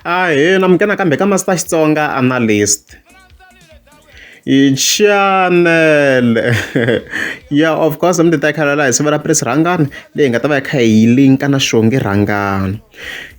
Ahee namukela nakambe ka Master Xitsonga Analyst i channel ya of course mi ti ta la hi siva ra Prince Rhangani leyi hi nga ta va hi kha hi yi linka na Xongi Rhangani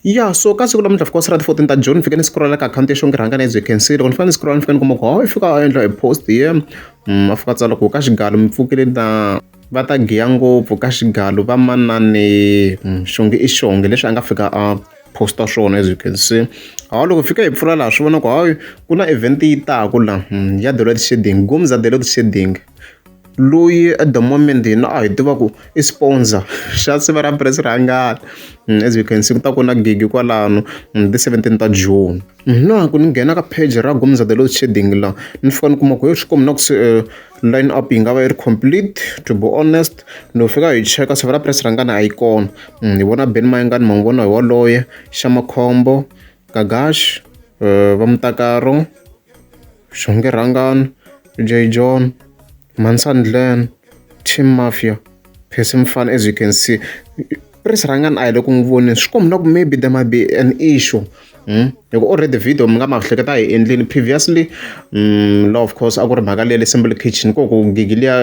ya so ka siku namuntlha of course ra ti 14 ta June ni fike ni scroll ka akhawunti ya Xongi Rhangani as you can see loko ni fika ni scroll ni fika ni kuma ku ho i fika a endla hi post ye a fika a tsala ku ka xigalo mi pfukile na va ta giya ngopfu ka xigalo va manani Xongi i Xongi leswi a nga fika a posta swona as you can see hawu loko fika hi pfula laha swi vona ku hayi ku na event yi taku la ya the load shedding Gumza the load shedding loyi at the moment hina a hi tiva ku i sponsor xa siva ra Prince Rhangani as you can see ku ta ku na gigi kwalano ti 17 ta June na ku ni nghena ka page ra Gumza the load shedding la ni fika ni kuma ku yo swi kombi na ku se line up yi nga va yi ri complete to be honest loko fika hi cheka siva ra Prince Rhangani a yi kona hi vona Benny Mayengani ma n'wi vona hi waloye xa Makhombo Gagash va Mutakaro Xongi Rhangani J John Manson Glenn Team Mafia Percy Mfana as you can see Prince Rhangani a hi le ku n'wi voneni swi komba na ku maybe there might be an issue hi ku already video mi nga ma hleketa hi endlini previously la of course a ku ri mhaka leyi le Simple Kitchen ko ku gigi liya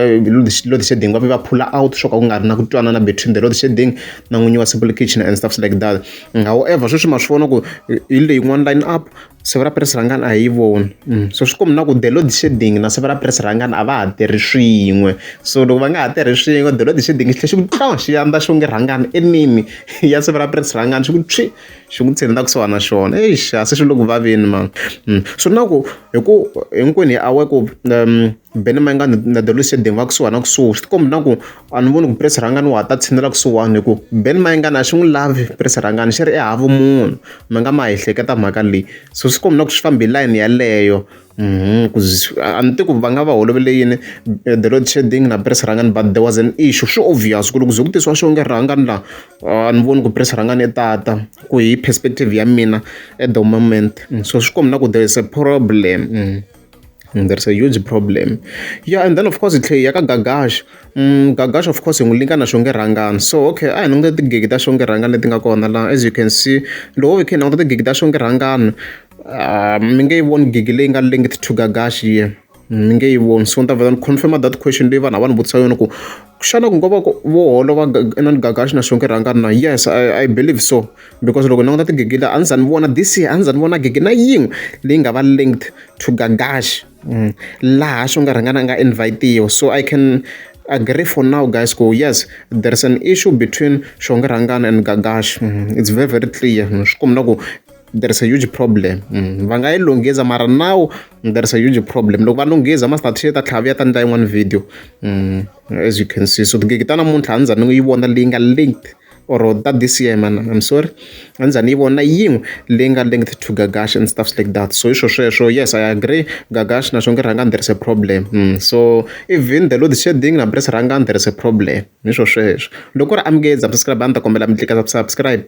load shedding va va pull out swo ka ku nga ri na ku twanana between the load shedding na n'winyi wa Simple Kitchen and stuff like that however sweswi ma swi vona ku hi leyi yin'wana line up siva ra Prince Rhangani a hi yi voni so swi komba na ku the load shedding na siva ra Prince Rhangani a va ha tirhi swin'we so loko va nga ha tirhi swin'we the load shedding xi tlhela xi ku tlo xi andza Xongi Rhangani enemy ya siva ra Prince Rhangani xi ku tshwi xi n'wi tshineta kusuhani na xona eish a se swi le ku vaveni man so na ku hi ku hinkwenu hi aware ku Benny Mayengani na the load shedding va kusuhani na kusuhi swi tikomba na ku a ni voni ku Prince Rhangani wa ha ta tshinela kusuhani hi ku Benny Mayengani a xi n'wi lavi Prince Rhangani xi ri ehava munhu mi nga ma hi hleketa mhaka leyi so swi komba na ku swi fambi hi layeni yaleyo ku a ni tivi ku va nga va holovele yini the load shedding na Prince Rhangani but there was an issue swi obvious ku loko ze ku tisiwa Xongi Rhangani la a ni voni ku Prince Rhangani i tata ku hi perspective ya mina at the moment so swi komba na ku there is a problem there is a huge problem yeah and then of course hi tlhela hi ya ka Gagash Gagash of course hi n'wi linka na Xongi Rhangani so okay a hi languta tigigi ta Xongi Rhangani leti nga kona laha as you can see loko hi kha hi languta tigigi ta Xongi Rhangani mi nge yi voni gigi leyi nga linked to Gagash yi mi nge yi voni so ni ta vhela ni confirm that question leyi vanhu a va ni vutisa yona ku xana ku nga va vo holova inani Gagash na Xongi Rhangani na yes I believe so because loko ni languta tigigi la a ni za ni vona this year a ni za ni vona gigi na yin'we leyi nga va linked to Gagash laha Xongi Rhangani a nga invitiwa so I can agree for now guys ku yes there is an issue between Xongi Rhangani and Gagash it's very very clear swi komba na ku there is a huge problem va nga yi lunghisa mara now there is a huge problem loko va lunghisa Master T ta tlhava ya ta endla yin'wana video as you can see so tigigi ta namuntlha a ni za ni yi vona leyi nga linked or ta this year man I'm sorry a ni za ni yi vona yin'we leyi nga linked to Gagash and stuff like that so hi swo sweswo yes I agree Gagash na Xongi Rhangani there is a problem so even the load shedding na Prince Rhangani there is a problem hi swo sweswo loko ku ri a mi nge subscribe a ni ta kombela mi tlika subscribe.